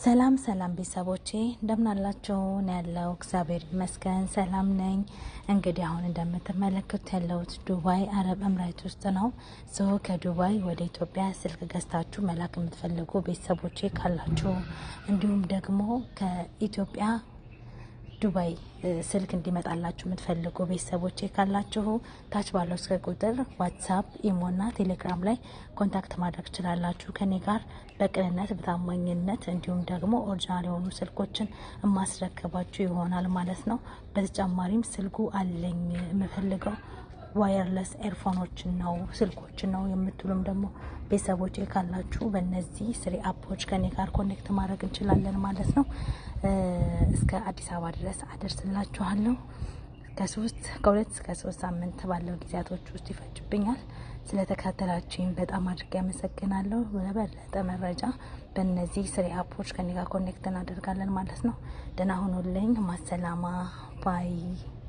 ሰላም ሰላም ቤተሰቦቼ፣ እንደምን አላችሁ? ነው ያለው። እግዚአብሔር ይመስገን ሰላም ነኝ። እንግዲህ አሁን እንደምትመለከቱት ያለሁት ዱባይ አረብ ኤምሬት ውስጥ ነው። So ከዱባይ ወደ ኢትዮጵያ ስልክ ገዝታችሁ መላክ የምትፈልጉ ቤተሰቦቼ ካላችሁ፣ እንዲሁም ደግሞ ከኢትዮጵያ ዱባይ ስልክ እንዲመጣላችሁ የምትፈልጉ ቤተሰቦቼ ካላችሁ፣ ታች ባለው ስልክ ቁጥር ዋትሳፕ፣ ኢሞና ቴሌግራም ላይ contact ማድረግ ትችላላችሁ። ከኔ ጋር በቅንነት፣ በታማኝነት እንዲሁም ደግሞ original የሆኑ ስልኮችን የማስረክባችሁ ይሆናል ማለት ነው። በተጨማሪም ስልኩ አለኝ፣ የምፈልገው wireless earphone ኦችን ነው፣ ስልኮችን ነው የምትሉም ደግሞ ቤተሰቦቼ ካላችሁ፣ በእነዚህ three app ኦች ከኔ ጋር connect ማድረግ እንችላለን ማለት ነው። እስከ አዲስ አበባ ድረስ አደርስላችኋለሁ። ከ2 እስከ 3 ሳምንት ባለው ጊዜያቶች ውስጥ ይፈጅብኛል። ስለተከታተላችሁኝ በጣም አድርጌ አመሰግናለሁ። ለበለጠ መረጃ በእነዚህ three app ኦች ከኔ ጋር connect እናደርጋለን ማለት ነው። ደህና ሁኑልኝ። ማሰላማ፣ bye።